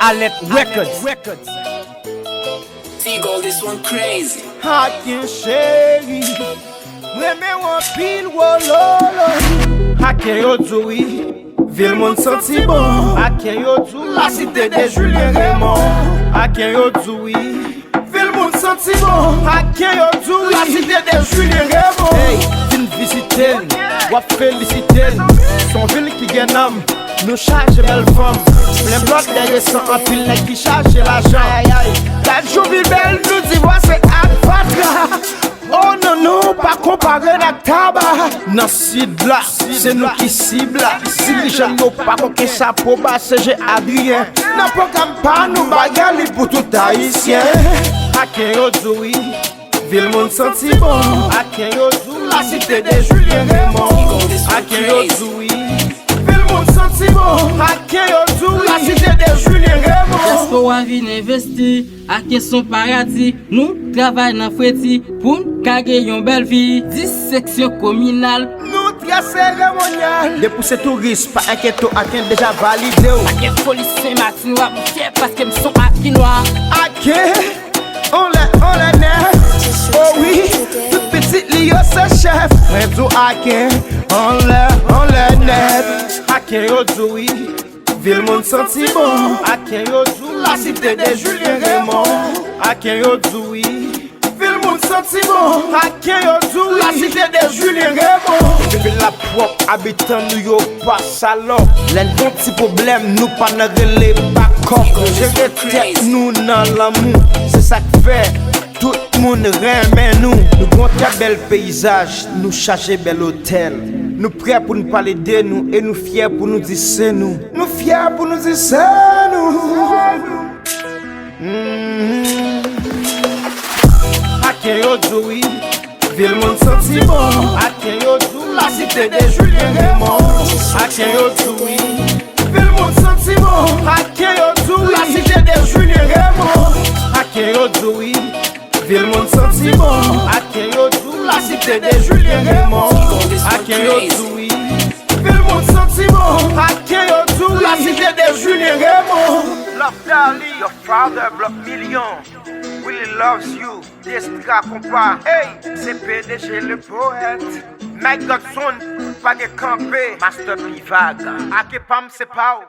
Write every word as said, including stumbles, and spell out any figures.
Alert Records. Figo, this one crazy. Aken cheri, m renmen w anpil wololo. Aken yo di w wi, vil moun santi bon. Aken yo di w wi, la cité de Julien Raymond. Aken yo di w wi, vil moun santi bon. Aken yo di w wi, la cité de Julien Raymond. Hey, vin vizite n, w ap felisite n. Se yon vil ki gen nanm. Nou chaje bèl fanm, plen blòd, dèyè resan, anpil nèg ki chaje lajan. Gad jan vil bèl, nou divòse ak fatra. Oh non, non, pa konpare n ak Taba. Nan sid la, se nou ki sib la. Dirijan yo pa konn sa pou ba, se je Adrien. Nan pwogram pa nou, bagay li pou tout Ayisyen. Aken yo di w wi, vil moun santi bon. Aken yo di w wi, la cité de Julien Raymond. Aken yo di w wi, vil moun santi bon. Aken yo di w wi, la cité de Julien Raymond. Dyaspora vin envesti, Aken se yon paradi. Nou travay nan fredi pou n ka gen yon bèl vi. Dis seksyon kominal. Nou trè seremonyal. Depi w se touris, pa enkyete w, Aken deja valide w. Aken foli Sen Matin, w ap fyè paske m se yon Akenwa. Aken, anlè, anlè nèt. Oh wi, tout pitit li yo se chèf. Mwen di w Aken, anlè, anlè nèt. Aken yo di w wi, vil moun santi bon. Aken yo di w wi, la cité de Julien Raymond. Aken yo di w wi, vil moun santi bon. Aken yo di w wi, la cité de Julien Raymond. Depi vil la pwòp, abitan nou yo pa salòp. Lè n gon ti pwoblèm, nou pa nan rele bakòp. Nou jere tèt nou nan lanmou. Se sa k fè tout moun renmen nou. Nou gon trè bèl peyizaj, nou chaje bèl otèl. Nou prè pou n pale de nou e nou fyè pou nou di se nou. Nou fyè pou nou di se nou. Mm. Aken yo di w wi, vil moun santi bon. Aken yo di w wi, la cité de Julien Raymond. Aken yo di w wi, vil moun santi bon. Aken yo di w wi, la cité de Julien Raymond. Aken yo di w wi, vil moun santi bon. Aken yo di w wi, la cité de Julien Raymond. Aken yo di w wi, vil moun santi bon. Aken yo di w wi, la cité de Julien Raymond. Love Dali, your father block million. Willie loves you. Destra konpa, hey, se P D G le poète. Mike Godson, pa gen kanpe. Master P Vag, Aken pa m se pa w.